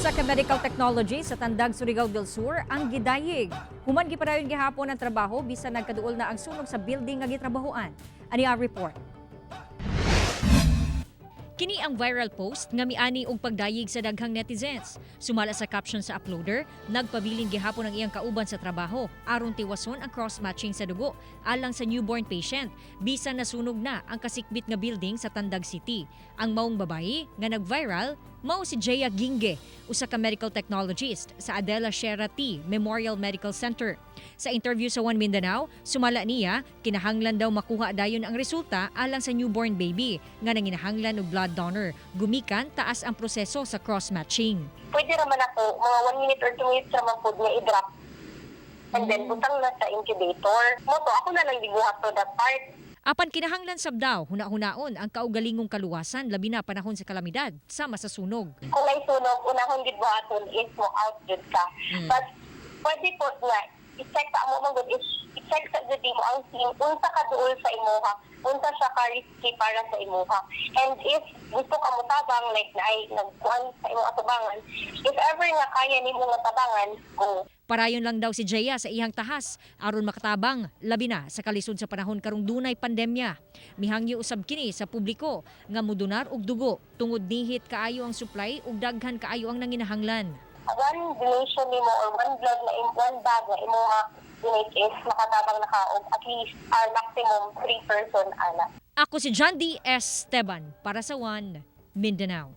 Usa ka medical technologist sa Tandag, Surigao del Sur ang gidayig. Human gipadayon gihapon ang trabaho bisan nagkaduol na ang sunog sa building nga gitrabahoan. Ani ang report. Kini ang viral post nga miani og pagdayig sa daghang netizens. Sumala sa caption sa uploader, nagpabilin gihapon ang iyang kauban sa trabaho aron tiwason ang cross-matching sa dugo alang sa newborn patient bisan nasunog na ang kasikbit nga building sa Tandag City. Ang maong babayi nga nag-viral mao si Jaya Ginge, usa ka medical technologist sa Adela Sierra T. Memorial Medical Center. Sa interview sa One Mindanao, sumala niya, kinahanglan daw makuha dayon ang resulta alang sa newborn baby nga nanginahanglan og blood donor. Gumikan taas ang proseso sa cross-matching. Pwede raman ako, mga 1 minute or 2 minutes raman po niya i-drop. And then, butang na sa incubator. Mao to, ako na lang gibuhat to that part. Apan kinahanglan sab daw huna-hunaon ang kaugalingong kaluwasan, labi na panahon sa kalamidad sama sa sunog. Kung may sunog, unahon gid buhaton is mo out jud ka. But pwede po nga, i-check sa amo man gud is i-check sa jud mo ang scene unsa ka duol sa imuha, unsa siya ka risky para sa imuha. And if gusto ka mo tabang, like na ay nagkuan sa imong atubangan, if ever nga kaya nimo nga tabangan, go. Parayon lang daw si Jaya sa iyang tahas aron makatabang, labi na sa kalisod sa panahon karong dunay pandemya. Mihangyo usab kini sa publiko nga mudonar og dugo tungod nihit kaayo ang supply ug daghan kaayo ang nanginahanglan. One donation nimo or one blood na one bag na imo donate is makatabang na ka og at least maximum 3 person ana. Ako si John D. Esteban para sa One Mindanao.